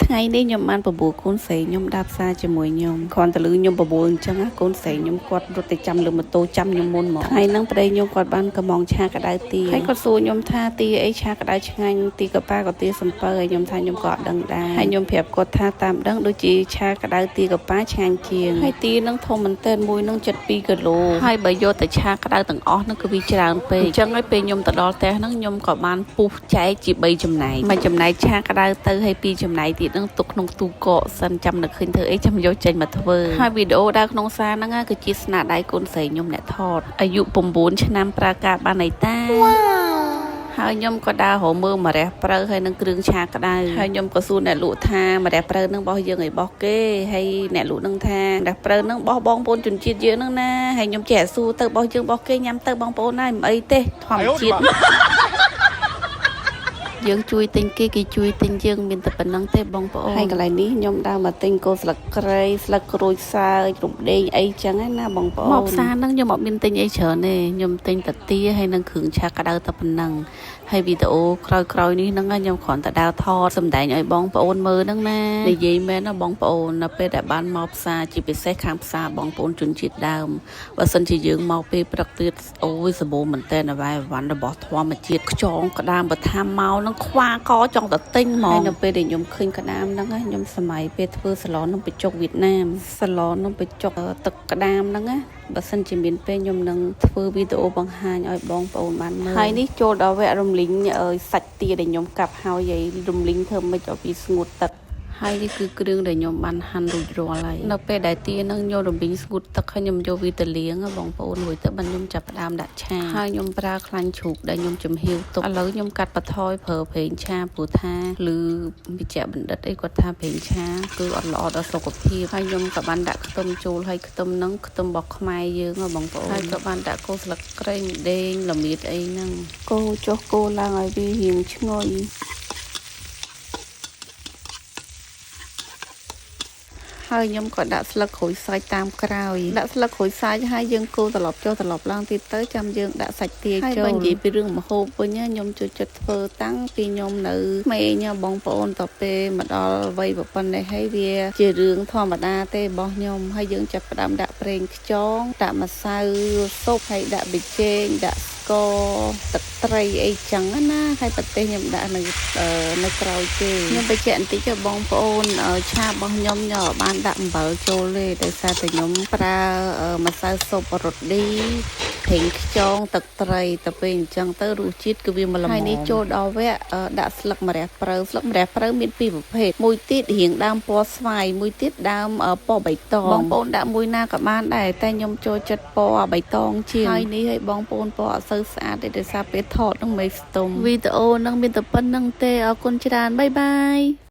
ថ្ងៃនេះខ្ញុំបានបបួលកូនស្រីខ្ញុំដើរផ្សារជាមួយខ្ញុំគ្រាន់តែលឺខ្ញុំបបួលអញ្ចឹងណាកូនស្រីខ្ញុំគាត់រត់ទៅចាំលើម៉ូតូចាំខ្ញុំមុនមកថ្ងៃហ្នឹងប្តីខ្ញុំគាត់បានកំងឆាក្តៅទាហើយគាត់សួរខ្ញុំថាទាអីឆាក្តៅឆ្ងាញ់ទីកប៉ាក៏ទាសំពៅហើយខ្ញុំថាខ្ញុំក៏អត់ដឹងដែរហើយខ្ញុំប្រាប់គាត់ថាតាមដឹងដូចជាឆាក្តៅទាកប៉ាឆ្ងាញ់ជាងហើយទាហ្នឹងធំមែនទែនមួយហ្នឹង7គីឡូហើយបើយកទៅឆាក្តៅទាំងអស់ហ្នឹងគឺវាច្រើនពេកអញ្ចឹងហើយពេលខ្ញុំទៅដល់ផ្ទះហ្នឹងខ្ញុំក៏បានពុះចែកជា3ចំណែកមួយចំណែកឆាក្តៅទៅហើយ2ចំណែកទៀតហ្នឹងទុកក្នុងទូកកសិនចាំនឹកឃើញធ្វើអីចាំយកចេញមកធ្វើហើយវីដេអូដើរក្នុងសារហ្នឹងណាគឺជាស្នាដៃកូនស្រីខ្ញុំអ្នកថតអាយុ9ឆ្នាំប្រើការបានអីតា ហើយខ្ញុំក៏ដើររកមើលម្រះព្រៅហើយនឹងគ្រឿងឆាក្តៅហើយខ្ញុំក៏សួរអ្នកលក់ថាម្រះព្រៅនឹងរបស់យើងឯរបស់គេហើយអ្នកលក់នឹងថាម្រះព្រៅនឹងរបស់បងប្អូនជនជាតិយើងនឹងណាហើយខ្ញុំចេះតែសួរទៅរបស់យើងរបស់គេញ៉ាំទៅបងប្អូនណាមិនអីទេធម្មជាតិ យើងជួយទិញគេគេជួយទិញយើងមានតែប៉ុណ្្នឹងទេបងប្អូនហើយកន្លែងនេះខ្ញុំដើរមកទិញគោស្លឹកគ្រៃស្លឹកក្រូចសើចរំដេងអីចឹងណាបងប្អូនមកផ្សារហ្នឹងខ្ញុំអត់មានទិញអីច្រើនទេខ្ញុំទិញតាទាហើយនឹងគ្រឿងឆាក្តៅតែប៉ុណ្្នឹងហើយវីដេអូក្រោយៗនេះហ្នឹងខ្ញុំគ្រាន់តែដើរថតសម្ដែងឲ្យបងប្អូនមើលហ្នឹងណានិយាយមែនណាបងប្អូននៅពេលដែលបានមកផ្សារជាពិសេសខាងផ្សារបងប្អូនជនជាតិដើមបើសិនជាយើងមកពេលព្រឹកទៀតអូយសម្បូរមែនតើអ្វីវ៉ាន់របស់ធម្មជាតិខ្យងក្តាមបើថាមកហ្នឹងខ្វាកចង់តែទិញហ្មងហើយនៅពេលដែលខ្ញុំឃើញក្តាមហ្នឹងណាខ្ញុំសម័យពេលធ្វើសាឡននំបញ្ចុកវៀតណាមសាឡននំបញ្ចុកទឹកក្តាមហ្នឹងណាបើសិនជាមានពេលខ្ញុំនឹងធ្វើវីដេអូបង្ហាញឲ្យបងប្អូនបានមើលហើយនេះចូលដល់វគ្គរំលីងសាច់ទាដែលខ្ញុំកាប់ហើយហើយរំលីងធ្វើម៉េចឲ្យវាស្ងួតទឹកហើយនេះគឺគ្រឿងដែលខ្ញុំបានហាន់រួចរាល់ហើយនៅពេលដែលទានឹងខ្ញុំរំលីងស្ងួតទឹកហើយខ្ញុំយកវាទៅលាងបងប្អូនរួចទៅបានខ្ញុំចាប់ផ្ដើមដាក់ឆាហើយខ្ញុំប្រើខ្លាញ់ជ្រូកដែលខ្ញុំចំហៀវទុកឥឡូវខ្ញុំកាត់បន្ថយប្រើប្រេងឆាព្រោះថាឬវិជ្ជបណ្ឌិតអីគាត់ថាប្រេងឆាគឺអត់ល្អដល់សុខភាពហើយខ្ញុំក៏បានដាក់ខ្ទឹមចូលហើយខ្ទឹមហ្នឹងខ្ទឹមរបស់ខ្មែរយើងហ៎បងប្អូនហើយក៏បានដាក់គល់ស្លឹកគ្រៃម្ដេងល្មៀតអីហ្នឹងកូរចុះកូរឡើងឲ្យវារៀងឈ្ងុយហើយខ្ញុំក៏ដាក់ស្លឹកក្រូចសើចតាមក្រោយដាក់ស្លឹកក្រូចសើចហើយយើងកូរត្រឡប់ចុះត្រឡប់ឡើងទៀតទៅចាំយើងដាក់សាច់ទាចូលហើយបើនិយាយពីរឿងម្ហូបវិញខ្ញុំចូលចិត្តធ្វើតាំងពីខ្ញុំនៅក្មេងបងប្អូនតពេលមកដល់វ័យប៉ុណ្ណេះហើយវាជារឿងធម្មតាទេរបស់ខ្ញុំហើយយើងចាប់ផ្ដើមដាក់ប្រេងខ្យងដាក់ម្សៅស៊ុបហើយដាក់ប៊ីចេងដាក់ស្ករទឹកត្រីអីចឹងណាហើយប្រទេសខ្ញុំដាក់នៅនៅក្រោយគេខ្ញុំបញ្ជាក់បន្តិចបងប្អូនឆារបស់ខ្ញុំខ្ញុំអត់បានដាក់អំបិលចូលទេដោយសារតែខ្ញុំប្រើម្សៅស៊ុបរ៉ូឌីប្រេងខ្យងទឹកត្រីទៅពេលអញ្ចឹងទៅរសជាតិគឺវាមកល្មមហើយនេះចូលដល់វគ្គដាក់ស្លឹកម្រះព្រៅស្លឹកម្រះព្រៅមានពីរប្រភេទមួយទៀតរៀងដើមពណ៌ស្វាយមួយទៀតដើមពណ៌បៃតងបងប្អូនដាក់មួយណាក៏បានដែរតែខ្ញុំចូលចិត្តពណ៌បៃតងជាងហើយនេះឲ្យបងប្អូនពណ៌អត់សូវស្អាតទេដោយសារពេលថតនឹងមិនស្ទុំវីដេអូនឹងមានតែប៉ុណ្្នឹងទេអរគុណច្រើនបាយបាយ។